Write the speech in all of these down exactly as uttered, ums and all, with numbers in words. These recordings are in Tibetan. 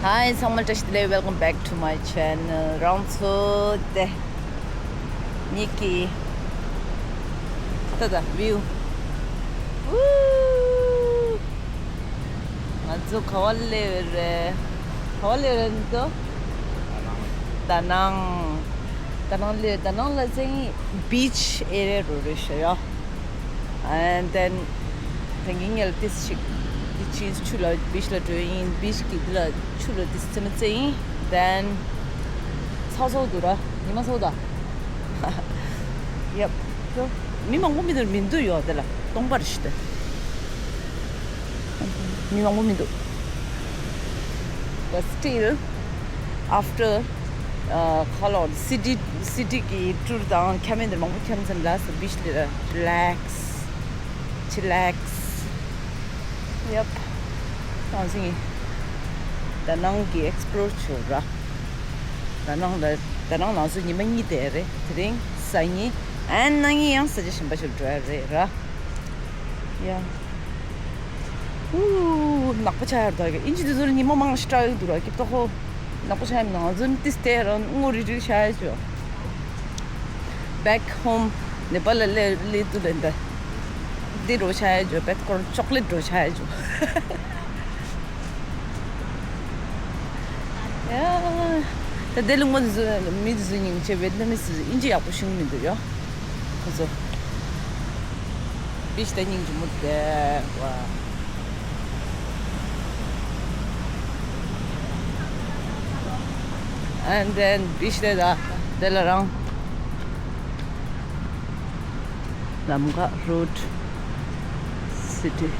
Hi, ཚང་མ་བཀྲ་ཤིས་བདེ་ལེགས། Welcome back to my channel. རང་ཚོ་དེ་ཉིད་ཀྱི་ད་ད་view. Woo! ང་ཚོ་ག་བ་སླེབས་རེད། ག་བ་སླེབས་རེད་འདུག་ད་ནང་། ད་ནང་སླེབས། ད་ནང་ལ་ཚེ་beach area རུ་རེད་ཤག་ཡ། And then དེང་གི་ངལ་ཏིས་ཞིག་འདི་ཕྱིས་ཆུ་ལ་beach ལ་འགྲོ་ཡིན། beach གི་འདི་ལ་ཆུ་ལ་ཏིས་ཚེ་མ་ཚེ་ཡིན། Then ཚ་སོག་འདུག་ར། ཉི་མ་སོག་ད། Yep. མི་མང་པོ་མི་འདུག་མི་འདུག་ཡོད་དེ་ལ་སྟོང་པར་ཞིག་སྟེ། མི་མང་པོ་མི་འདུག But still, after, uh, how long? City, city གི་tour དང་ཁྱམས་འདིར་མང་པོ་ཁྱམས་ཚན་ལ་སོ་beach འདིར་relax, chillax. Yep. ང་ཚོ་ད་ནང་གི་explore བྱོས་ར། ད་ནང་ལ་ད་ནང་ང་ཚོ་ཉི་མ་གཉིས་བསྡད་རེད། དེ་རིང་གཟའ་ཉི་and གནངས་ཉིན་ཡང་ས་ཆ་གཞན་པ་ཞིག་འགྲོ་ཡ་རེད་ར། Yeah. ཨུ། ནག་པོ་ཆགས་ཡར་འདུག་གི་ཨིན་ཇི་དེ་ཚོར་ཉི་མ་མང་ཞིག་སྐྲག་གི་འདུག་ར། སྐྱིད་ཏོ་ཧོ། ནག་པོ་ཆགས་ཡིན་ནང་ཚོ་ཏིས་དེ་རང་དངོས་རིག་རིག་ཆགས་ཡ་ཆོ། Back home ནེ་པ་ལ་ལེ་ལེ་དུ་ལེན་ད། འདི་རོ་ཆགས་ཡ་ཆོ། བེད་ཀོར་ཅོག་ལེ་ཊི་རོ་ཆགས་ཡ་ཆོ། ཡ། ད་དེ་ལུང་མ་དེ་ཚོ་མི་དེ་ཚོ་སྙིང་རྗེ། བེད་ནམ་མི་དེ་ཚོ་ཨིན་ཇི་ཡག་པོ་ཤེས་མི་འདུག་ཡ། ཁོ་ཚོ་བིཆ་ད་སྙིང་རྗེ་མོ་དེ་བ། And then བིཆ་དེ་ད་དེ་ལ་རང་ལམ་ཁ་road city།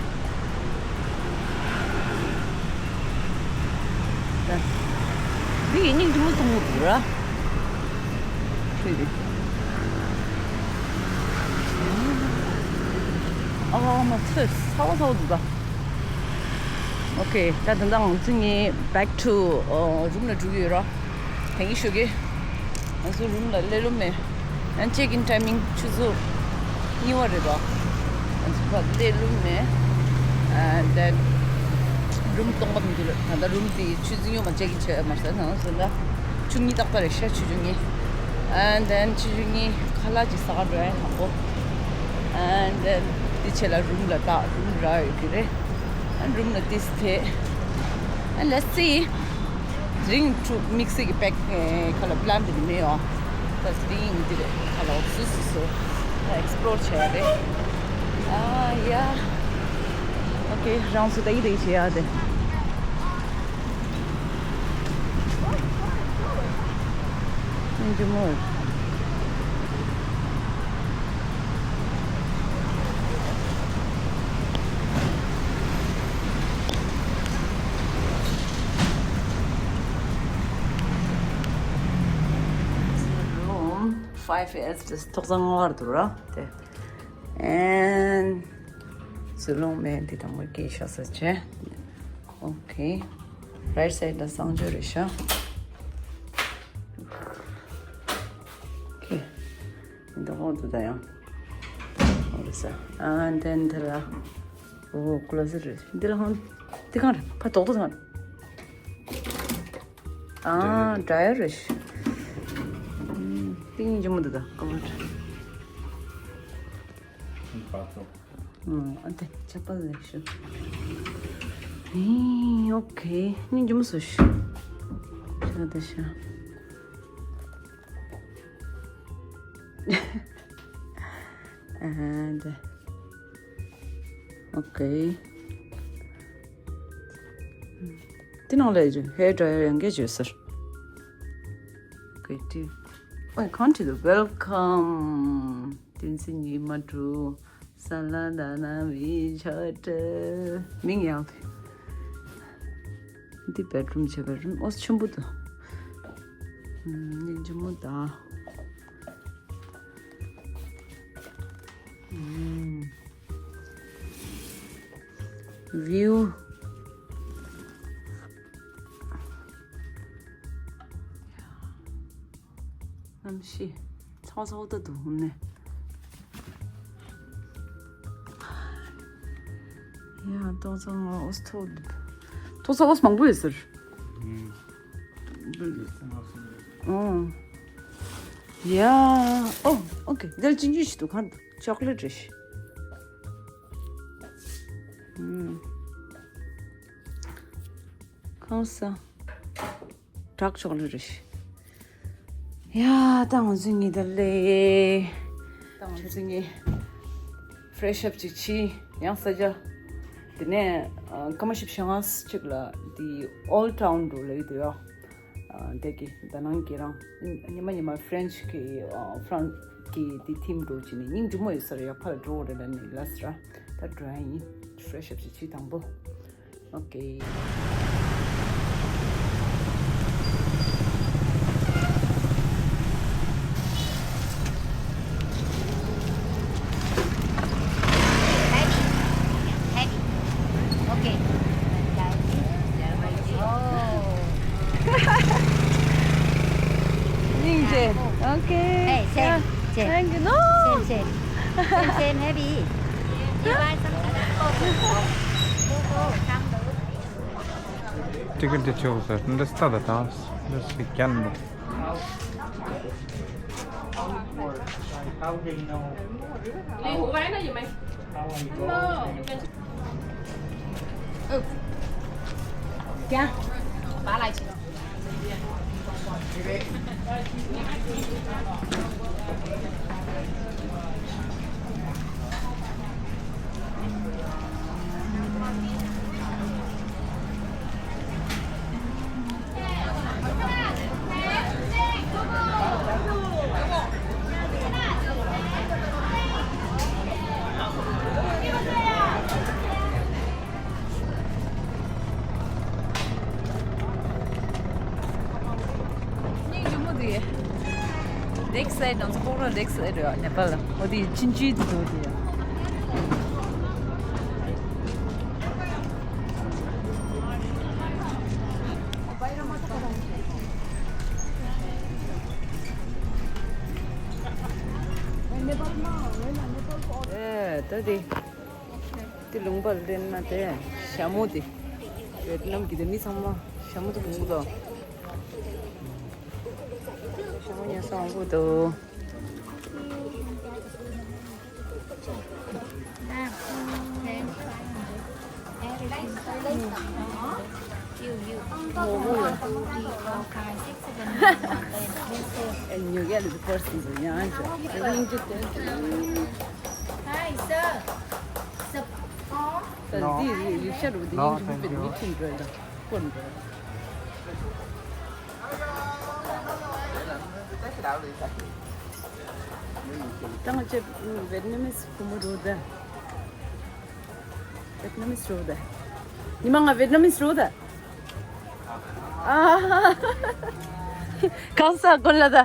འདི་ཡི་སྙིང་རྗེ་མོ་གཏོང་གི་འདུག་ར། Pretty. ཨ་མ་ཚོད་ཚ་བ་ཚ་བ་འདུག་ད། Okay, ད་ད་ལྟ་ང་ཚོ་གཉིས་back to room ལ་འགྲོ་གི་ཡོད་ར། དེང་གི་ཞོགས་ཀས་ང་ཚོ་རུམ་ལ་སླེབས་ལོ་མེད། ཨན་check in timing ཆུ་ཚོད་གཉིས་པ་རེད་པ། ང་ཚོ་ཕར་སླེབས་ལོ་མེད། And then རུམ་སྟོང་པ་མི་འདུག་ལ། ད་ལྟ་རུམ་དེ་ཆུ་ཚོད་ཉུང་མ་check in བྱས་མ་ཟེར་ན་ཟེར་ན་ཆུ་གཉིས་ཏག་ཏག་རེད་ཤག་ཆུ་ཚོད་གཉིས། And then ཆུ་ཚོད་གཉིས་ཁ་ལག་ཅིག་ཟ་ག་འགྲོ་ཡ་དང་པོ། And then དེ་ཆེད་ལ་རུམ་ལ་ད་རུམ་རག་ཡོད་ཀྱི་རེད། And རུམ་ལ་ཏིས་ཐེ། And let's see. དེ་རིང་ཁྲུ་དམིགས་བསལ་གྱི་པེག་ཁ་ལ་པི་ལན་དེ་འདྲ་མེད་ཡོང་། ད་དེ་རིང་འདི་རེད། ཁ་ལ་སུ་སུ་སུ་ད་ཨེགས་པི་ལོར་བྱས་རེད། ཨ་ཡ། ཨོ་ཁེ། རང་ཚོ་ད་ཡི་རེད་བྱེད་ཡ་དེ། ཉིན་རྒྱུན་མོ། Room five S ཏོག་ཙམ་སྔོ་བར་འདུག་ར་དེ། And ཟུར་ལོང་མེད་འདི་དང་མོ་སྐྱེས་ཤག་ས་ཆེ། Okay. Right side ལ་གསང་སྤྱོད་རེད་ཤག Okay. འདི་འོག་ཏུ་ད་ཡང་། འོ་རེད་ས། And then དེ་ལ། འོ་closet རེད། འདི་ལ་ཧོན། འདི་གང་རེད། ཕ་དོག་ཏོ་གང་རེད། ཨ། dryer རེད་ཤག་ཏིང་ངེ་འཇོན་མོ་འདུག་ད་ཀོ་བར། ཨ་དེ་ཆ་པ་ལེགས་ཤོས། ཨེ། Okay. སྙིང་རྗེ་མོ་བཟོས་ཤག་ཤ་དེ་ཤ། And okay. དེ་ནང་ལ་hair dryer ཡང་གས་བྱོས་ཟེར། Okay, དེ། ཨོ་གང་བྲིས་འདུག Welcome. བསྟན་འཛིན་ཉི་མ་དྲུག་ས་ལ་ད་ན་མི་ཆ་ཏྲ། མིང་ཡང་དེ། འདི་bedroom བྱས། bedroom ཨོ་ཆེན་པོ་འདུག་ཨུམ། སྙིང་རྗེ་མོ་ད། ཨུམ། View གནམ་གཤིས་ཚ་བ་ཚ་བོ་ད་འདུག་ནས། ཡ་ཏོག་ཙམ་ཨོ་སི་ཐོག་ཏོག་ཙམ་ཨོ་སི་མང་པོ་ཡོད་ཟེར། ཨོ། ཡ། ཨོ། ཨོ་ཁེ། འདིར་ཅི་འཇུ་ཞིག་འདུག་ག་ཅོག་ལེ་ཊི་རེད་ཤག་ཨུམ། ཁང་ས། ཌརྐ་ཅོག་ལེ་ཊི་རེད་ཤག་ཡ། ད་ང་ཚོ་གཉིས་ད་ལེ། ད་ང་ཚོ་གཉིས་ཕི་རེ་ཤི་ཨབ་ཅིག་བྱས། ཡང་ས་ཆ། དེ་ནས་ཨ་སྐར་མ་བཞི་བཅུ་ཞེ་ལྔ་ཅིག་ལ་དེ་ཨོལ་ཌི་ཊའུན་འགྲོ་ལེ་ཡོད་དོ་ཡ། ཨ་དེ་གི་ད་ནང་གི་རང་ཉི་མ་ཉི་མ་ཕི་རེན་ཆི་གི་ཨ་ཕི་རན་ཊི་གི་དེ་ཐིམ་འགྲོ་བྱས་ནས་སྙིང་རྗེ་མོ་ཡོད་ས་རེད་ཡ། ཕར་ལ་འགྲོ་རེད་ལབ་ནས་ལབ་ས་ར། ད་འགྲོ་ཡ་ཡིན། ཕི་རེ་ཤི་ཨབ་ཅིག་བྱས་དང་པོ། Okay. Heavy. Heavy. Okay. Oh. Same, same. Thank you. No. Same, same. Same, same, heavy. You buy something? Go, go, go. Go, go. Come, go. Ticket to choose. Let's start the dance. Let's begin. How they know? How I go? སྙིང་རྗེ་མོ་དེ། ལེག་སའིཌ་ང་ཚོ་སྤོག་ར་ལེག་སའིཌ་རེད་ནེ་པཱལ། འོ་དེ་ཆུང་ཆུང་དེ་འདུག་དེ། ཨེ་ད་དེ། དེ་ལུང་པ་ལེན་ན་དེ་ཞྭ་མོ་དེ། ཝེད་ནམ་གྱི་དེ་མི་ཚང་མ་ཞྭ་མོ་དེ་གོན་གྱི་འདུག་ཞྭ་མོ་ཉོ་ས་འོང་གི་འདུག་ཉོ་ཡ་ལ་ཕར་སི་ཡང་ཅོ། Hi, sir. Sir, འདི་རིག་ཤ་རུ་འདི་ཉིན་རུ་པེ་མི་ཁྲིན་འགྲོ་ཡ་ཀོན་འགྲོ། ད་ང་ཅེ་ཝེད་ནམ་མི་སི་ཁོ་མོ་རུ་ད། ཝེད་ནམ་མི་སི་རུ་ད། ཉི་མ་ང་ཝེད་ནམ་མི་སི་རུ་ད། ཨ། གང་ས་ཀོན་ལ་ད།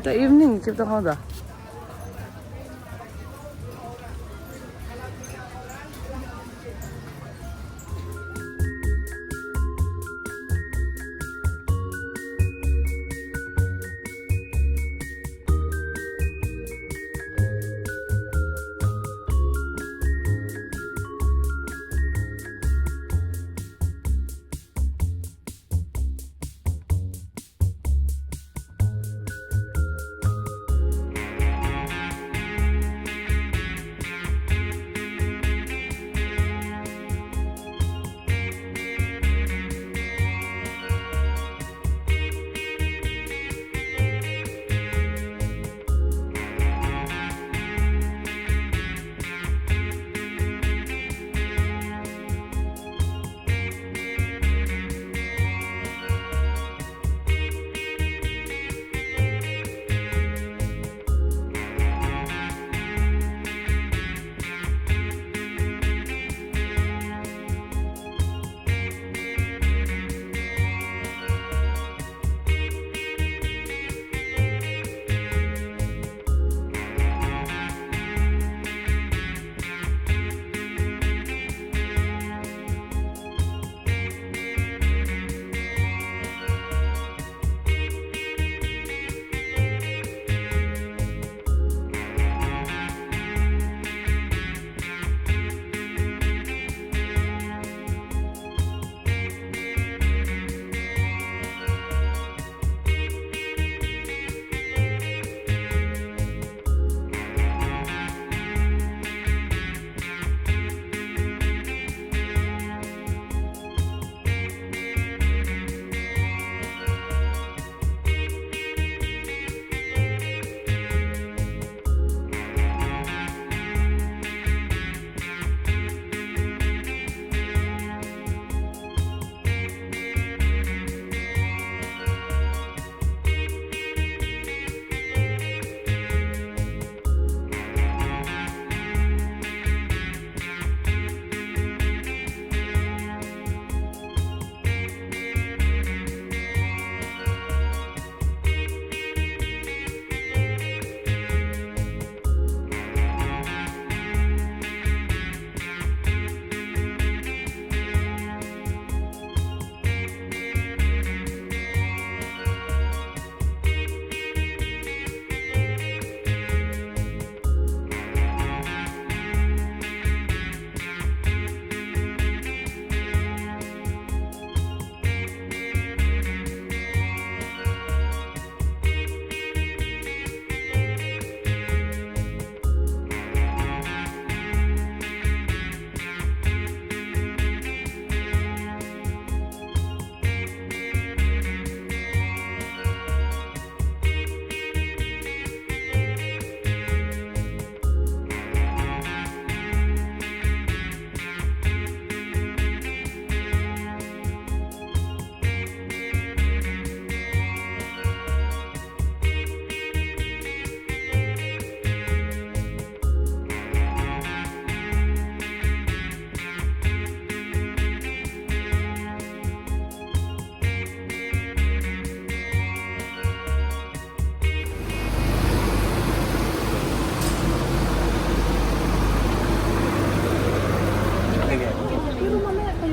ད་ཨིབ་ནིང་ཅིག་ད་ཧོ་ད།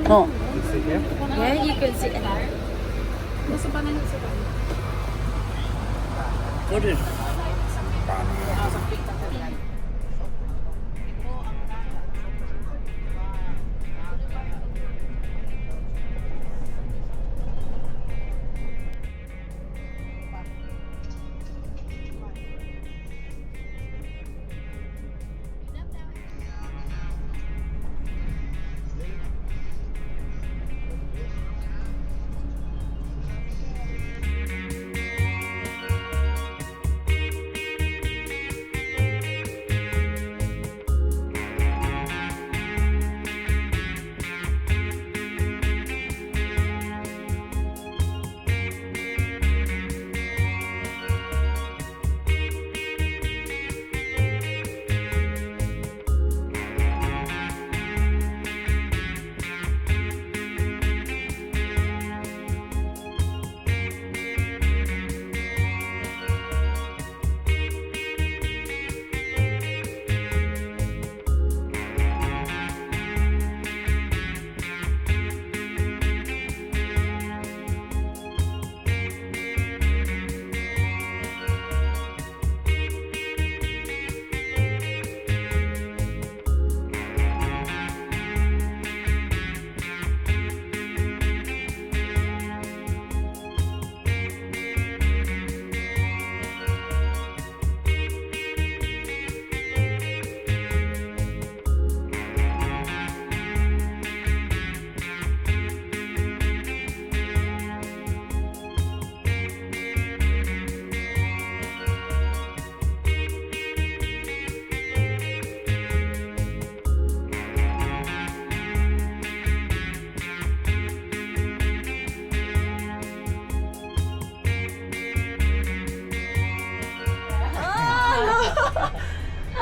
Oh. Yeah, you can see it. What is?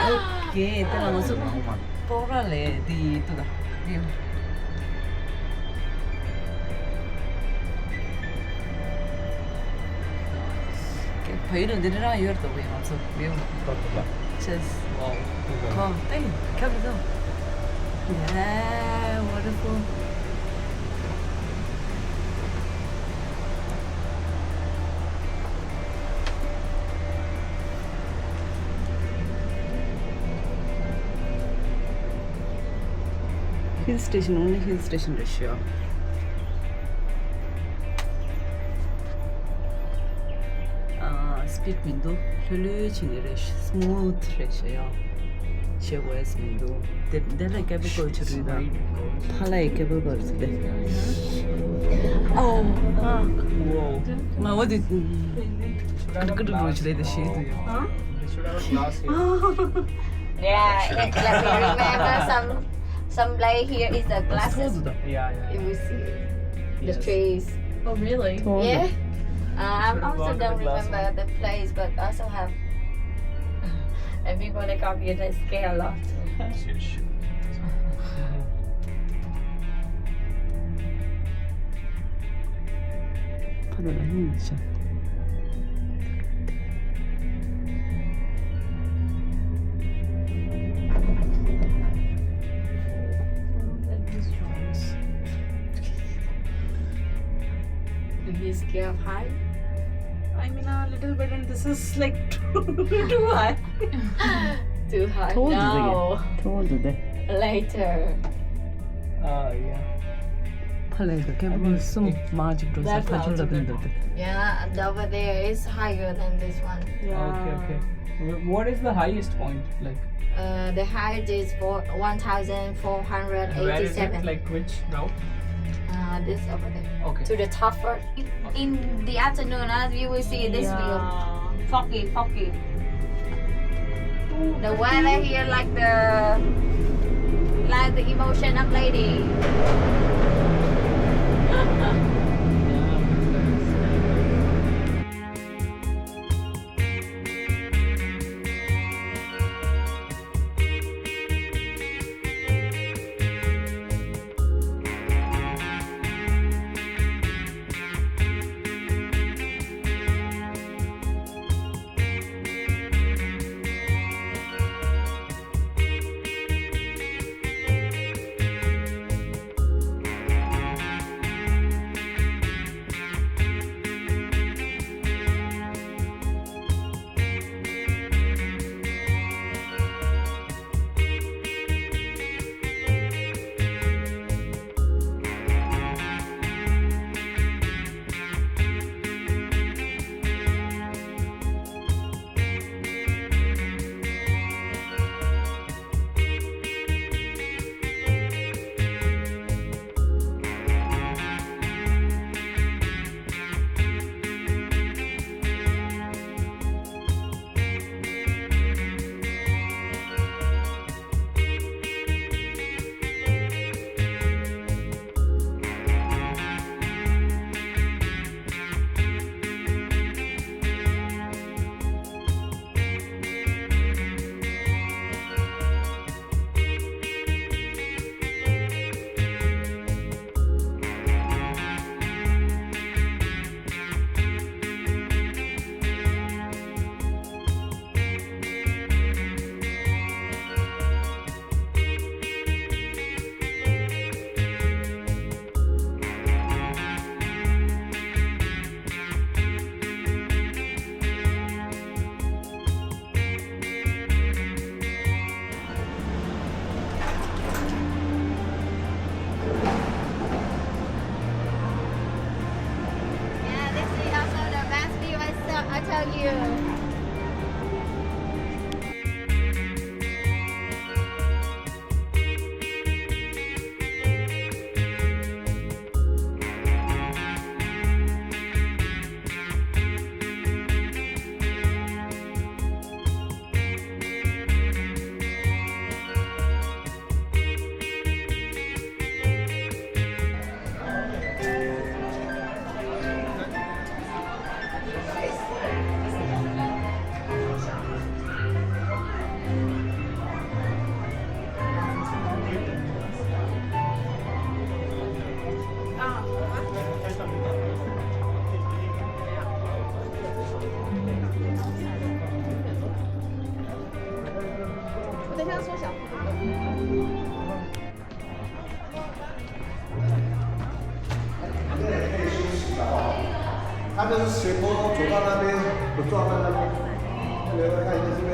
ཨོ་ཀེ། དེ་ལ་ང་ཚོ་སྤོག་ར་ལས་དེ་ཡིན་ཏུ་ད་རེད། ཕ་ཡུལ་ལ་འདི་འདྲ་རང་ཡོད་རེད་དོ། ང་ཚོ་ཡོད། ཁོ་ཏེ་ཁ་བི་ཏོ། Yeah, wonderful. Hill station, only hill station རེད་ཤག་ཨ། སི་པིཌ་མི་འདུག་ལྷོད་ལྷོད་བྱས་ནས་རེད། སི་མུ་ཐི་རེད་ཤག་ཡ། ཞེ་ཝེ་སི་མི་འདུག་དེ་དེ་ལ་ཀེ་བལ་ཀོ་ཆུ་རུད་དང་། ཕ་ལ་ཡི་ཀེ་བལ་ཀོ་ཆུ་དེ། ཨོ། ང་འོ་དེ་ཀྲིག་ཀྲིག་རུ་ཆུ་ལེ་དེ་ཤེས་དུ་ཡོད། They should have a glass here. Yeah, it, let me remember some, some place here is the glasses. Yeah, yeah, yeah. You will see the trees. Oh, really? Yeah. Uh, I also don't remember the place, but also have. And people they copy it, they scare a lot. Yes, yes. ཕ་ལ་ལ་ཡིན་ཤག Is he scared of height? I mean, a little bit, and this is like too, too high. Too high. མཐོ་བོ་འདུག་གས། No. མཐོ་བོ་འདུག་སྟེ། Later. Ah, yeah. ཕ་ལ་ཡི་ཀེ་བལ་གསུམ་མ་གཅིག་འགྲོ་ས་ཕ་ཆོར་ལ་དུ་འདུག་སྟེ། Yeah, and over there is higher than this one. Okay, okay. Wh- What is the highest point? Like, Uh, the height is for one thousand four hundred eighty-seven. And where is it? Like, which route? Uh, this over there. Okay. To the top first. In the afternoon, as you will see this view. Yeah. Foggy, foggy. The weather here like the, like the emotion of lady. 他这是斜坡走到那边，不撞到那边。来，看一下这边，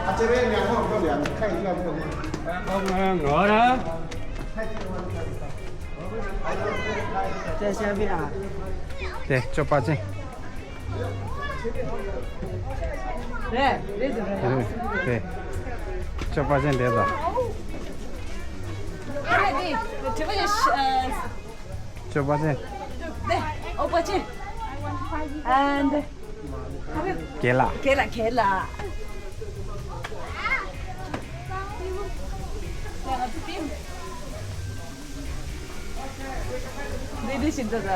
啊，这边两个，我们两个看一下这个。我呢？在下面啊。对，就八戒。 རེད། རེད་འདུག་རེད། རེད། རེད། ཅོ་པ་ཅན་རེད་ད། ཨ་རེད་དེ། དྲི་བ་ཡོད་ཤ། ཅོ་པ་ཅན། དེ། ཨོ་པ་ཅན། and གེ་ལ། གེ་ལ་གེ་ལ། འདི་འདི་ཞིག་འདུག་ད།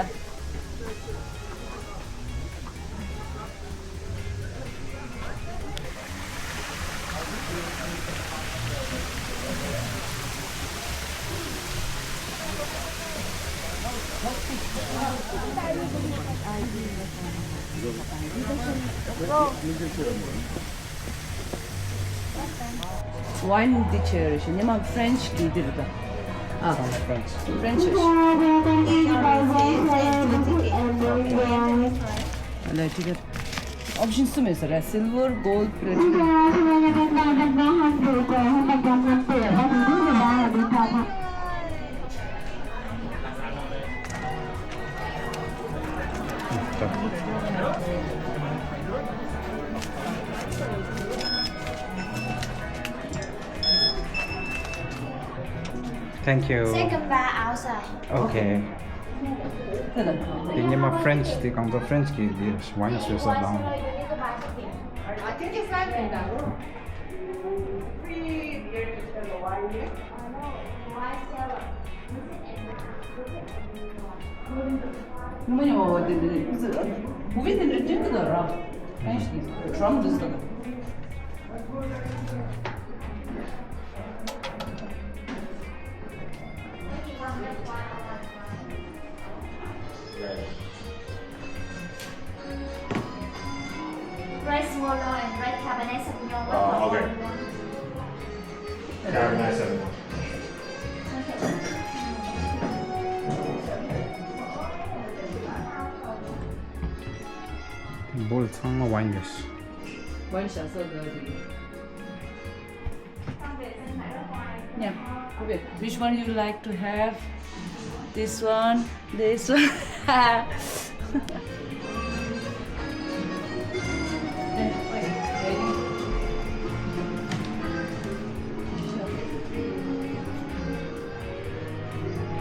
Wine འདི་ཆེ་རེད་ཤི། ཉི་མ་French གི་འདི་རེད་ད། ཨ། French། French རེད་ཤི། ལ་ཅི་ག་option གསུམ་ཡོད་ས་རེད། Silver, gold, platinum. Thank you. Second bar outside. Okay. དེ་ཉི་མ་French དེ་གང་ཚོ་French གི་དེ་wine ཟོས་ས་དང་། I think it's like that. Three beer to sell the wine here. ཉི་མ་ཉི་མ་བ་དེ་དེ་དེ་ཀུ་ཙི་ཨ། ཀུ་ཝེ་དེ་འདྲ་ཅན་དུ་ད་ར། French དེ་Trump དེ་ས་ད། Red Merlot and red Cabernet Sauvignon. Ah, okay. Cabernet Sauvignon. Bowl ཚང་མ་wine ཡོད། Wine ཞག་ས་དགའ་རེད། Yeah. Okay. Which one you like to have? This one, this one.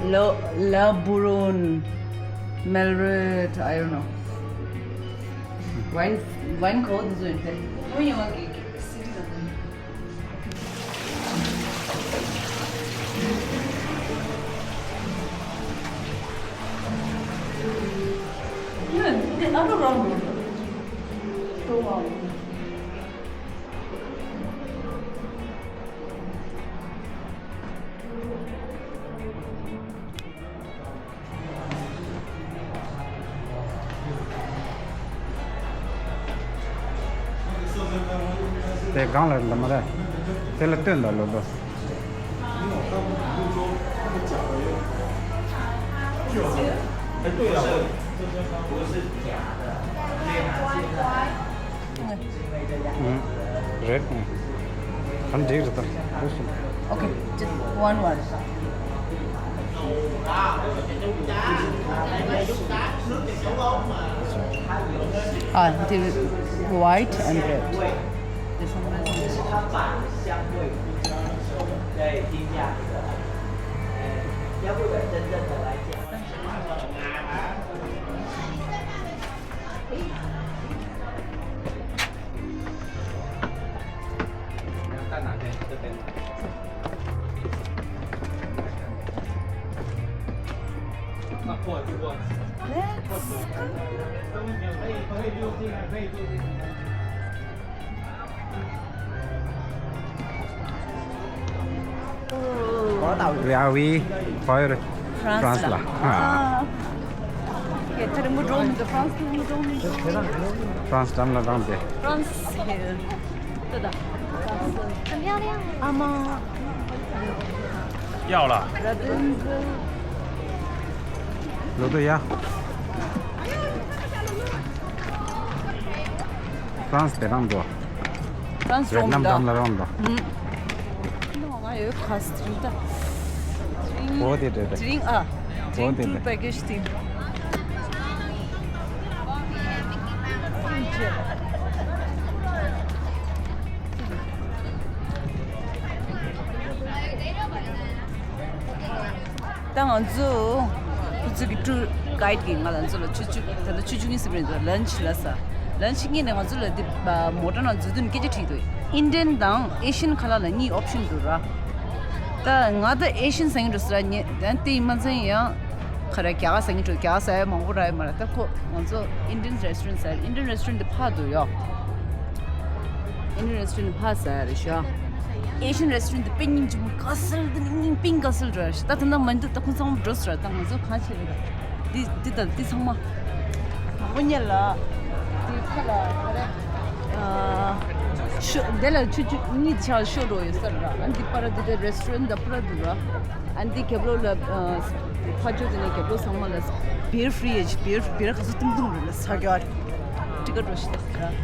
Le, Le Brun, Merlot, I don't know. Wine, wine code is it? དེ་གང་ལ་འདི་མ་རེད། དེ་ལ་སྟོན་དང་ལོ་ཏོ། རེད། ཨང་། གང་འགྲིག་རེད་ད། Okay, just one word. Ah, the white and red. This one. Where are we? Where? France France ལ། ལ། ཨ། ཡ་ད་རིང་མོ་འགྲོ་མི་འདུག France ལ་མོ་འགྲོ་མི་འདུག France འགྲམ་ལ་འགྲོ་འདི། France ཧེ། ད་ད། France 很漂亮。阿妈。要了。罗德呀。France དེ་རང་འགྲོ། France ཝེད་ནམ་འགྲོ་འདམ་ལ་རང་འགྲོ། ཨུམ། ང་ཡོད་ཁ་སི་ཏི་རིང་ད། འོ་དེ་དེ་དེ། དེ་རིང་ཨ། འོ་དེ་དེ། པེ་ཀེ་ཇི་དེ། ད་ང་ཚོ་ཁོ་ཚོ་གི་ཊུར་གྷའིཌ་གིས་ང་ལ་ཚོ་ལ་ཆུ་ཆུ་ད་ལྟ་ཆུ་ཆུ་གཉིས་སུ་མེད་འདུག་ལན་ཆི་ལ་ས། ལན་ཆི་གཉིས་ནས་ང་ཚོ་ལ་འདི་མོ་ཊ་ནང་འཛུལ་དུས་སྐད་ཆ་དྲིས་འདུག་ཨིན་ཌི་ཡན་དང་ཨེ་ཤི་ཡན་ཁ་ལག་ལ་གཉིས་ཨོབ་ཤན་འདུག་ར། ད་ང་ད་ཨེ་ཤི་ཡན་ཟ་གི་འགྲོ་ཟེར་ར་ཉེ་ད་དེ་ཡིན་མ་ཚད་ཡང་ཁ་ར་རྒྱ་གར་ཟ་གི་འགྲོ་རྒྱ་གར་ཟ་ཡ་མང་པོ་ར་ཡོད་མ་ར། ད་ཁོ་ང་ཚོ་ཨིན་ཌི་ཡན་རེ་སི་ཊོ་རན་ཟ་ཡ་ཨིན་ཌི་ཡན་རེ་སི་ཊོ་རན་དེ་ཕར་འདུག་ཡོ། ཨིན་ཌི་ཡན་རེ་སི་ཊོ་རན་ཕར་ཟ་ཡ་རེད་ཤག་ཨེ་ཤི་ཡན་རེ་སི་ཊོ་རན་དེ་དཔེ་སྙིང་རྗེ་མོ་དགའ་སེལ་དེ་ནི་སྙིང་དཔེ་དགའ་སེལ་རེད་ཤག་ད་ད་ལྟ་མ་འདུག་ད་ཁོང་ཚང་མ་འགྲོ་སོང་ར། ད་ང་ཚོ་གང་བྱེད་རེད་ད། འདི་འདི་ད་འདི་ཚང་མ། དང་པོ་ཉལ་ལ། འདི་ཁ་ལ་ག་རེ། ཨ། ཤོ་དེ་ལ་ཆུ་ཆུ་གཉིས་ཆ་ཤོ་འགྲོ་ཡོད་ས་ར། ཨ་འདི་པ་ར་འདི་དེ་རེ་སི་ཊོ་རན་ད་པ་ར་འདུག་ར། ཨ་འདི་རྒྱབ་ལོགས་ལ་ཨ་ཕ་ཇོ་དེ་ནས་རྒྱབ་ལོགས་ཚང་མ་ལ་བི་ཡར་ཧྥི་རི་ཡོད་ཤག་བི་ཡར་བི་ཡར་ག་ཚོད་བཏུང་བཏུང་རེད་ལ་ས་རྒྱ་ཏི་ཀ་འགྲོ་ཤི་ད་ཟེར་ར།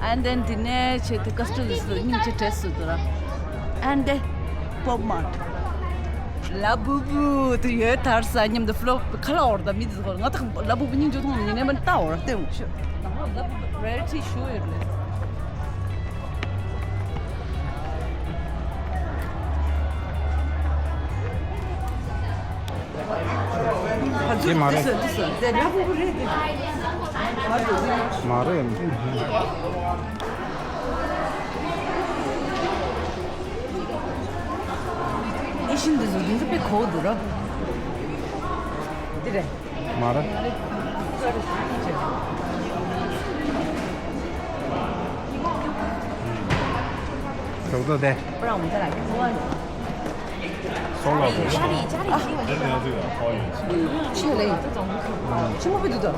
ཨན་དེན་དེ་ནས་ཆེད་དུ་ཀ་སི་ཊལ་ལི་སི་སྙིང་རྗེ་བྲེས་སུ་དུ་ར། ཨན་དེ་པོབ་མཱར་ཊ། ལ་བུ་བུ་དུ་ཡོད་ཐར་ས་མཉམ་དུ་ཕ་ལོ་ཁ་ལ་འོར་ད་མི་དུ་ང་ད་ལ་བུ་བུ་སྙིང་རྗེ་ཐོང་ནི་ནས་མན་ད་འོར་ཏེ་འུ་ཤོ་ན་ཧོ་ལ་བུ་བུ་རེ་ཊི་ཤོ་ཡོད་ལེ། དེ་མ་རེད། མ་རེད། ཨེ་ཤི་ཡན་འདི་ཚོ་འདི་ཚོ་དཔེ་གོ་འདུག་ར། འདི་རེད། མ་རེད། ཁྱོད་ཚོ་དེ། 不然我们再来看。 སོག་ལོག་པོ། 家里，家里已经有这个。 ཆེ་ལེ། ཆེན་པོ་པོ་འདུག་ད།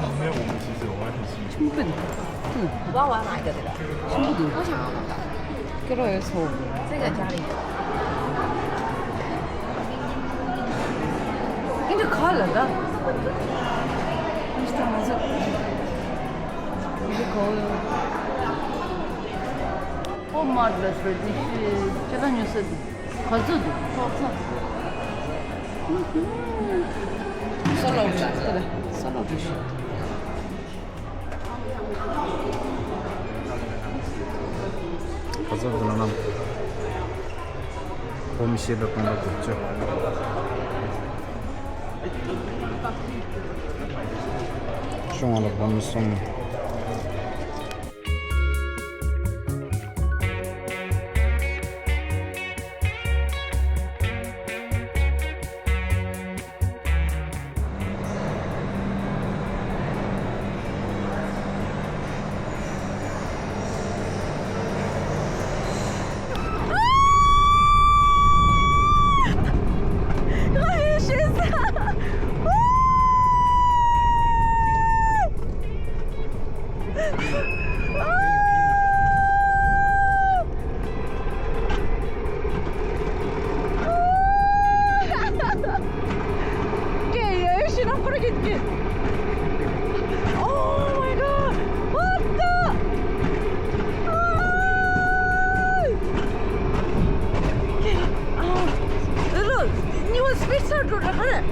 旁边我们其实有卖很新。 ཆེན་པོ་པོ་འདུག་ད། 我要，我要拿一个这个。 ཆེན་པོ་འདུག 我想要那个。 ཀེ་ར་ཡོད་སོ། 这个家里。 ཨིན་ཇི་ག་ལ་ད། ཨིན་ཇི་ད་ང་ཚོ། ཨིན་ཇི་ག་ཡོད། ཨོ་མ་ད་སོ་དེ་ཤི་ཅི་ལ་ཉོ་ས་དེ། ག་ཚོད་འདུག་ཐོག་ཚ། སོ་ལོག་ཅིག་ཁ་ལ་སོ་ལོག་ཅིག་ཤོད། ག་ཚོད་འདུག་ལ་ནམ། སྦོམ་བཞི་དང་སྟོང་ཕྲག་དགུ་བཅུ། ཆུང་བ་ལ་སྦོམ་གསུམ། Oh my god! What the? Look, you was spit out, right?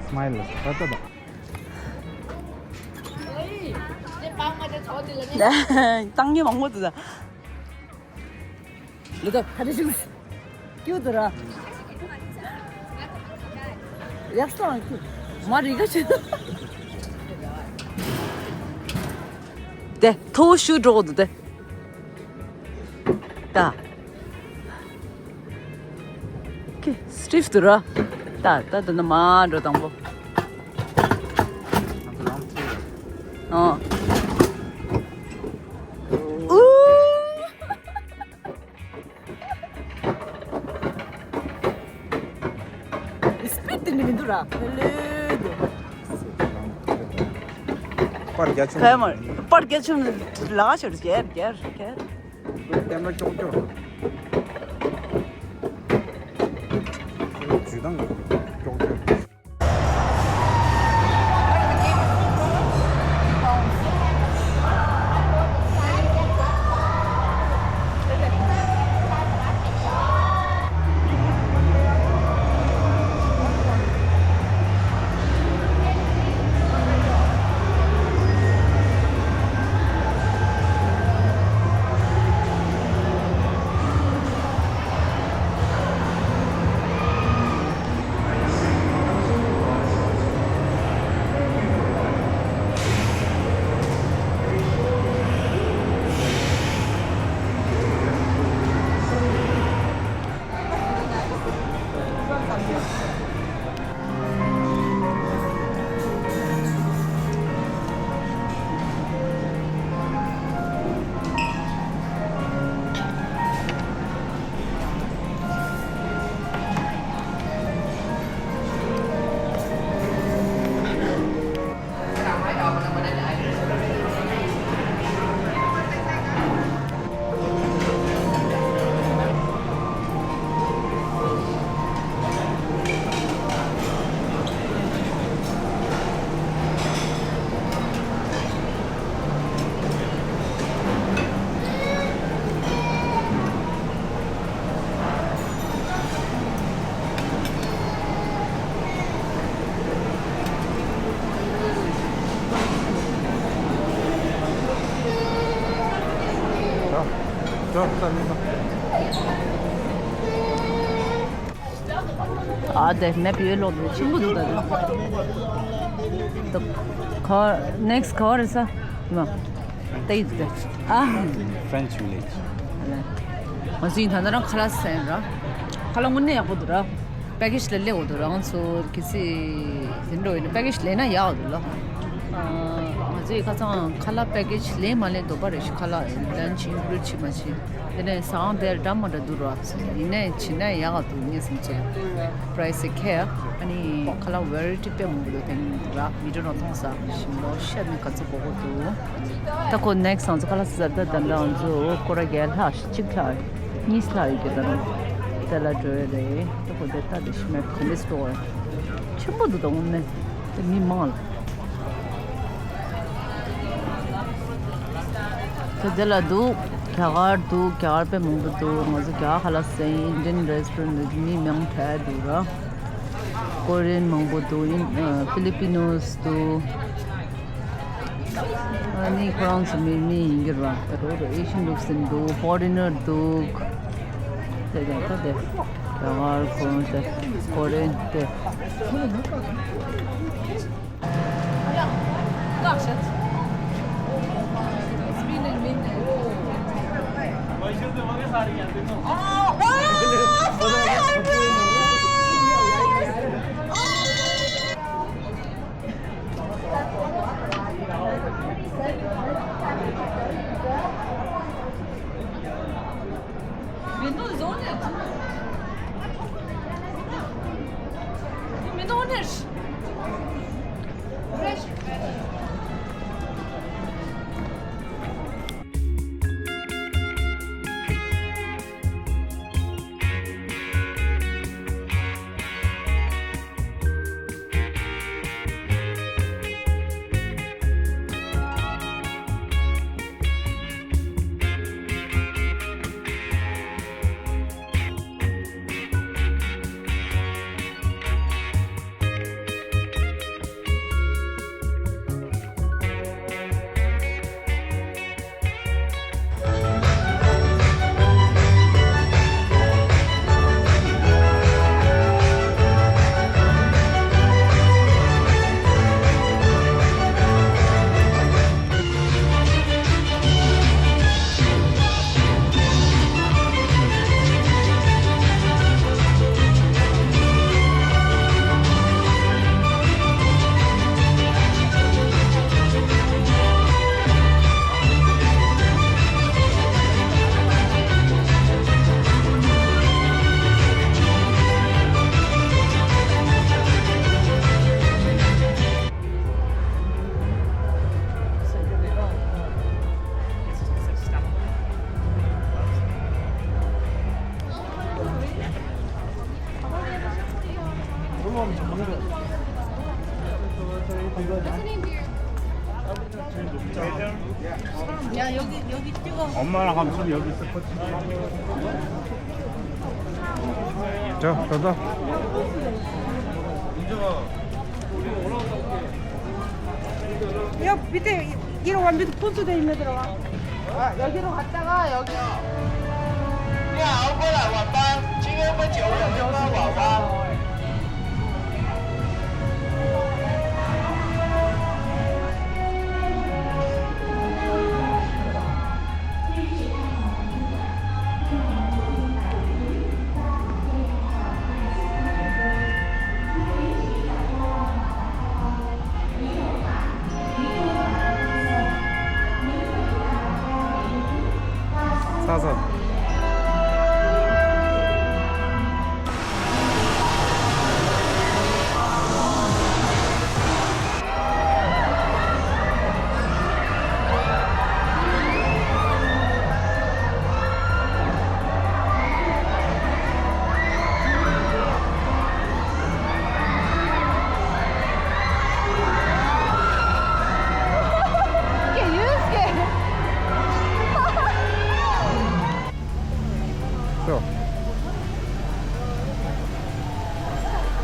Smile. བཏང་ཉེ་མང་པོ་འདུག་ད། ལུ་ད་ཕ་རི་ཤུ་ཀྱུ་ཏུ་ར། ཡག་སོང་ཀྱུ། མ་རི་ག་ཤུ། དེ་ཐོ་ཤུ་འགྲོ་འདུག་དེ། ད། ཀི་སི་ཊིབ་ཏུ་ར། ད་ད་ད་ན་མ་འགྲོ་དང་པོ། ཨོ། ཨུ། སྤིར་དེ་ནི་མི་འདུག་ར། ལེ་ལེ་འདུག་པར་རྒྱ་ཆུང་། ག་མར་པར་རྒྱ་ཆུང་ལ་ཤོར་རྒྱར་རྒྱར་རྒྱར། ལྟད་མོ་ཀྱོག་ཀྱོག་ཇུས་དང་ཀྱོག་ཀྱོག་ཨ་དེ་མེབ་ཡོད་ལོག་འདུག་ཆེན་པོ་འདུག་ད་དུང་། ད་ཁོ་next ག་བ་རེད་ས། མ་ད་ཡིད་དེ་ཨ། French Village། ང་ཚོ་ཡིན་ད་ལྟ་རང་ཁ་ལག་ཟས་ར། ཁ་ལག་དངོས་གནས་ཡག་པོ་འདུག་ར། པེ་ཀེ་ཇི་ལ་སླེབས་འོ་འདུག་ར། ང་ཚོ་གལ་སྲིད་དེ་འགྲོ་ཡིན་ན་པེ་ཀེ་ཇི་ལེན་ན་ཡག་འོ་འདུག་ལ། ང་ཚོས་ཁ་སང་ཁ་ལག་པེ་ཀེ་ཇི་ལེན་མ་ལེན་དོགས་པ་རེད་ཤག་ཁ་ལག་lunch include བྱེད་མ་བྱེད། དེ་ནས་ཟ་ཁང་དེར་འདྲ་མ་འདྲ་འདུག་ར། ཡིན་ནའི་བྱེད་ན་ཡག་ག་འདུག་ངས་བསམ་བྱས། Price ཁེ། ཨ་ནི་ཁ་ལག་variety དཔེ་མང་པོ་འདུག་དེ་ནི་འདུག་ར། མི་འགྲོ་ན་མཐོང་ས་ཞིམ་པོ་ཤ་ནི་ག་ཚོད་དགོས་དགོས་འདུག་ད་ཁོ་next ང་ཚོ་ཁ་ལག་ཟ་ཟ་ད་ད་ང་ཚོ་སྐོར་ར་བརྒྱད་ལྷག་གཅིག་ལྷག་གཉིས་ལྷག་ཡོད་ཀྱི་ད་རུང་དེ་ལ་འགྲོ་ཡོད་རེད། ད་ཁོ་དེ་ལྟ་དེ་ཤི་མེད་ག་ནས་སྟོར་ཆེན་པོ་འདུག་ད་དངོས་གནས་དེ་མི་མང་ལ། དེ་དེ་ལ་འདུག་རྒྱ་གར་འདུག་རྒྱ་གར་དཔེ་མང་པོ་འདུག་ང་ཚོ་རྒྱ་གར་ཁ་ལག་ཟས། Indian restaurant འདུག་མི་མང་དྲགས་འདུག་ར། Korean མང་པོ་འདུག་ཨིན་ཨ་Filipinos འདུག་ཨ་ནི་ཁོ་རང་ཚོ་མི་མི་ཡིན་གྱི་རེད་པ། ད་དུང་Asian འདུག་ཟིན་འདུག foreigner འདུག་དེ་དེ་ད་དེ་རྒྱ་གར་ཁོ་རང་དེ་Korean དེ། 야, 여기, 여기 찍어. 엄마랑 삼촌 여기 있어. 자, 가자. 야, 밑에, 이리 와, 밑에 분수대 있는 데로 와. 아, 여기로 갔다가 여기. 그냥 아무거나 와봐. 지금 뭐지? 여기가 와봐. ཚ་ཚ།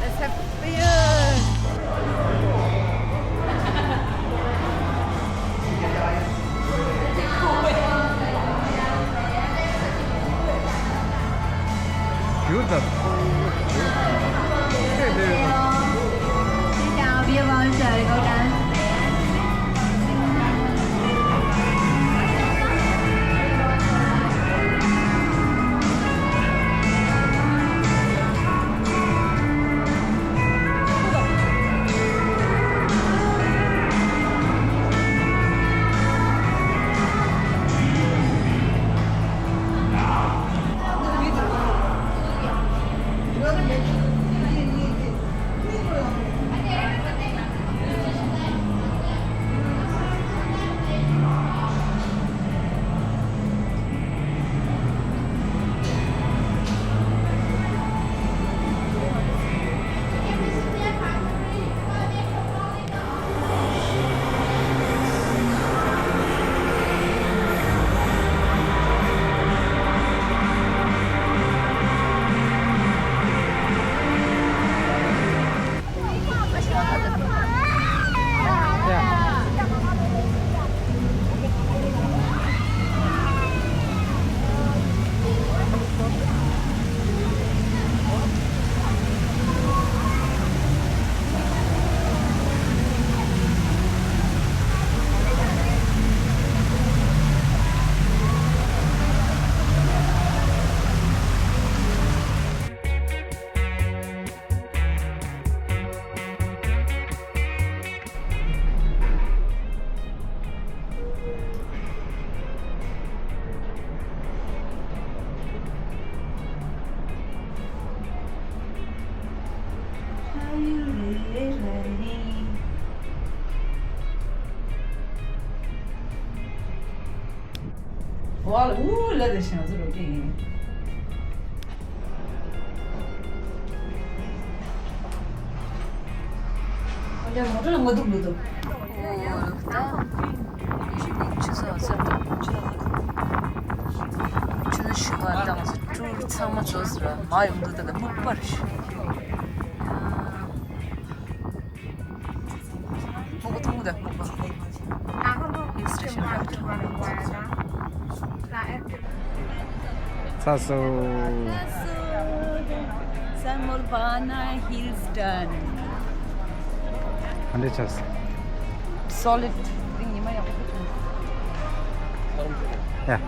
Let's have beer. ཝ་ལ་ཨུ་ལ་དེ་ཞང་ཚུ་རོ་ཀེ་ཡིན། ཨོ་ལེ་མོ་ཊ་ལ་ངོ་ཐུག་ལུ་ཐུག་ཨོ་ད་ཆུ་ཚོད་ཚར་འདུག་ཆུ་ཚོད་བཞི་པ་བཏང་ཚེ་ཀྲུར་ཚང་མ་ཚོ་ཟེར་བ་མ་ཡོང་འདུག་ད་ལྟ་སྨུག་པ་རེད། སྨུག་པ་ཐུང་ངུ་ད་སྨུག་པ། Hill station ར། ཚ་སོ། San Molpana Hills done. ག་འདྲ་ཆགས་སོང་། Solid. ཉི་མ་ཡག་པོ་ཐོན། ཡ།